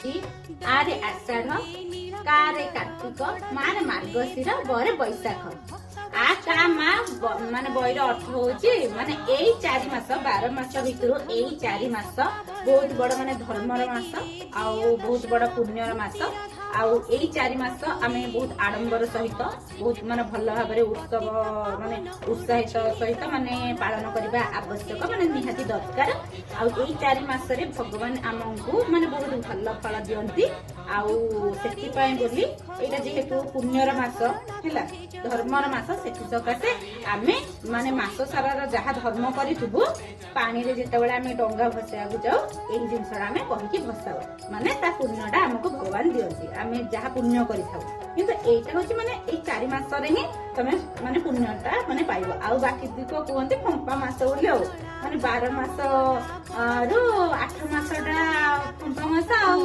ହେଉଛି ଆରେ ଆଷାଢ, କାରେ କାର୍ତ୍ତିକ, ମାରେ ମାର୍ଗଶିର, ବରେ ବୈଶାଖ। ଆ କା ମା ମାନେ ବୈର ଅର୍ଥ ହଉଛି ମାନେ ଏଇ 4 ମାସ, 12 ମାସ ଭିତରୁ ଏଇ 4 ମାସ ବହୁତ ବଡ ମାନେ ଧର୍ମର ମାସ ଆଉ ବହୁତ ବଡ ପୁଣ୍ୟର ମାସ। ଆଉ ଏଇ 4 ମାସ ଆମେ ବହୁତ ଆଡମ୍ବର ସହିତ, ବହୁତ ମାନେ ଭଲ ଭାବରେ, ଉତ୍ସବ ମାନେ ଉତ୍ସାହିତ ସହିତ ମାନେ ପାଳନ କରିବା ଆବଶ୍ୟକ, ମାନେ ନିହାତି ଦରକାର। ଆଉ ଏଇ 4 ମାସରେ ଭଗବାନ ଆମକୁ ମାନେ ବହୁତ ଭଲ ଫଳ ଦିଅନ୍ତି। ଆଉ ସେଥିପାଇଁ ବୋଲି ଏଇଟା ଯେହେତୁ ପୁଣ୍ୟର ମାସ ହେଲା, ଧର୍ମର ମାସ, ସେଥି ସକାଶେ ଆମେ ମାନେ ମାସ ସାରାର ଯାହା ଧର୍ମ କରିଥିବୁ, ପାଣିରେ ଯେତେବେଳେ ଆମେ ଡଙ୍ଗା ଭସେଇବାକୁ ଯାଉ, ଏଇ ଜିନିଷଟା ଆମେ କହିକି ଭସାଉ। ମାନେ ତା ପୁଣ୍ୟଟା ଆମକୁ ଭଗବାନ ଦିଅନ୍ତି, ଆମେ ଯାହା ପୁଣ୍ୟ କରିଥାଉ। କିନ୍ତୁ ଏଇଟା ହଉଛି ମାନେ ଏଇ 4 ମାସରେ ହିଁ ତମେ ମାନେ ପୁଣ୍ୟଟା ମାନେ ପାଇବ। ଆଉ ବାକି ଦିକ କୁହନ୍ତି ଫମ୍ପା ମାସ ବୋଲି। ଆଉ ମାନେ 12 ମାସ ରୁ 8 ମାସଟା ଫମ୍ପା ମାସ ଆଉ